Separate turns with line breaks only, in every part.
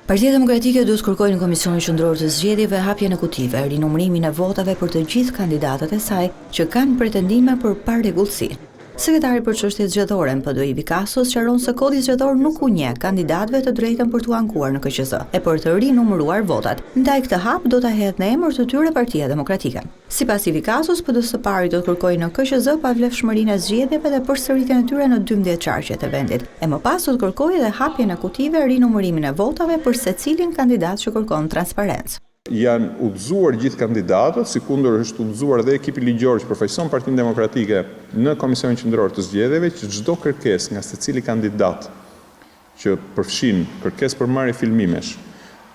Partia Demokratike do të kërkojë në Komisionin Qendror të Zgjedhjeve hapjen e kutive, rinumërimin e votave për të gjithë kandidatët e saj që kanë pretendime për parregullsi. Sekretari për Çështjet Zgjedhore në PD, Ivi Kaso sqaron se Kodi Zgjedhor nuk u njeh kandidatëve të drejtën për t'u ankuar në KQZ e për të rinumëruar votat, ndaj këtë hap do ta hedhë në emër të tyre Partia Demokratike. Sipas Ivi Kasos, PD së pari do të kërkojë në KQZ pavlefshmërinë e zgjedhjeve dhe përsëritjen e tyre në 12 qarqet e vendit, e më pas do të kërkojë edhe hapjen e kutive, rinumërimin e votave për secilin kandidat që kërkon transparencë.
Janë udhëzuar gjithë kandidatët, sikundër është udhëzuar edhe ekipi ligjor që përfaqëson Partinë Demokratike në Komisionin Qendror të Zgjedhjeve, që çdo kërkesë nga secili kandidat që përfshin kërkesë për marrje filmimesh,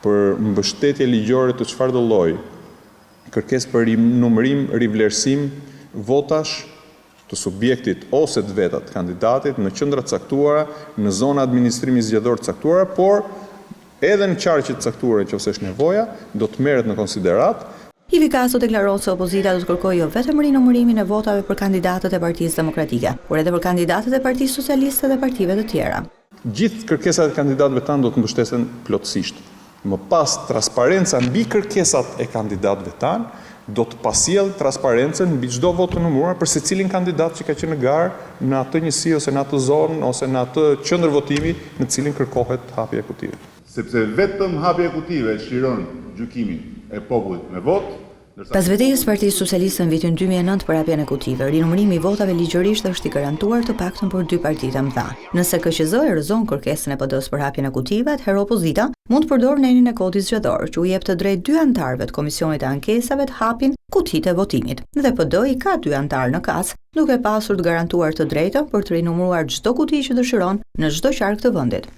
për mbështetje ligjore të çfarëdo lloji, Kërkesë për rinumërim, rivlerësim votash të subjektit ose të veta të kandidatit në qendra të caktuara, në zona administrimi zgjedhor të caktuara, por edhe në qarqe të caktuara në qoftë se është nevoja, do të merret në konsideratë.
Ivi Kaso deklaron se opozita do të kërkojë jo vetëm rinumërimin e votave për kandidatët e Partisë Demokratike, por edhe për kandidatët e Partisë Socialiste dhe partive të tjera.
Gjithë kërkesat e kandidatëve tanë do të mbështesen plotësisht. Më pas, transparenca mbi kërkesat e kandidatëve tanë do të passjellë transparencën mbi çdo votë të numëruar për secilin kandidat që ka qenë në garë në atë njësi ose në atë zonë ose në atë qendër votimi në të cilin kërkohet hapja e kutive.
Sepse vetëm hapja e kutive çliron gjykimin e popullit me votë,
Pas betejës së Partisë Socialiste në vitin 2009 për hapjen e kutive, rinumërimi i votave ligjërisht është i garantuar të paktën për dy partitë e mëdha. Nëse KQZ e rrëzon kërkesën e PD-së për hapjen e kutive, atëherë opozita mund të përdorë nenin e Kodit Zgjedhor, që u jep të drejtë dy anëtarëve të Komisionit të Ankesave të hapin kutitë e votimit. Dhe PD i ka dy anëtarë në KAS, duke pasur të garantuar të drejtën për të rinumëruar çdo kuti që dëshiron në çdo qark të vendit.